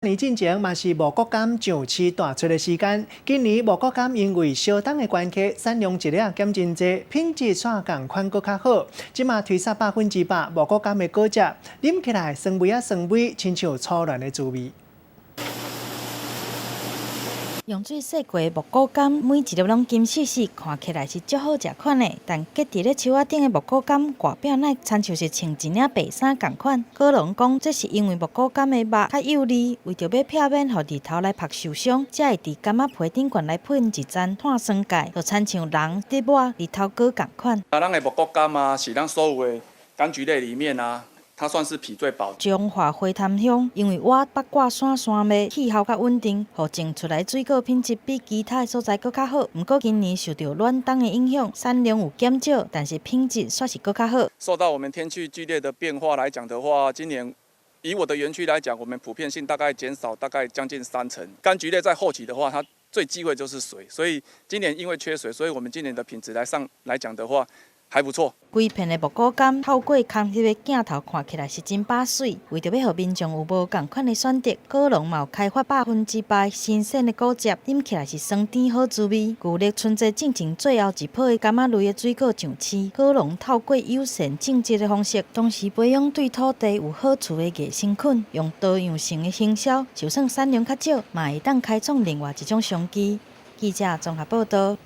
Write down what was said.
年進前嘛是五穀柑上市大出的時間。今年五穀柑因為燒凍的關係，產量一日減真濟，品質煞仝款閣較好。這馬推殺100%五穀柑的果汁，啉起來酸味仔酸味，親像初戀的滋味。用水洗過的木果柑，每一粒攏金絲絲，看起來是足好食款的。但結佇咧樹仔頂的木果柑，外表哪會親像是穿一領白衫仝款？果農講，這是因為木果柑的肉較幼膩，為著欲避免予日頭來曝受傷，才會佇柑仔皮頂懸來噴一層碳酸鈣，就親像人佇抹日頭膏仝款。啊，咱的木果柑啊，是咱所有的柑橘類裡面啊，它算是皮最薄。彰化花潭鄉因為倚八卦山山脈，氣候較穩定，予種出來水果品質比其他的所在閣較好。毋過今年受著暖冬的影響，產量有減少，但是品質煞是閣較好。受到我們天氣劇烈的變化來講的話，今年以我的園區來講，我們普遍性大概減少大概將近三成。柑橘類在後期的話，它最忌諱就是水，所以今年因為缺水，所以我們今年的品質來上來講的話，還不錯。規片的木果柑透過空翕的鏡頭看起來是真把媠。為著欲予民眾有無仝款的選擇，果農嘛有開發100%新鮮的果汁，啉起來是酸甜好滋味。舊曆春節進前最後一波的柑仔類的水果上市，果農透過友善種植的方式，同時培養對土地有好處的野生菌，用多樣性的行銷，就算產量較少，嘛會當開創另外一種商機。記者綜合報導。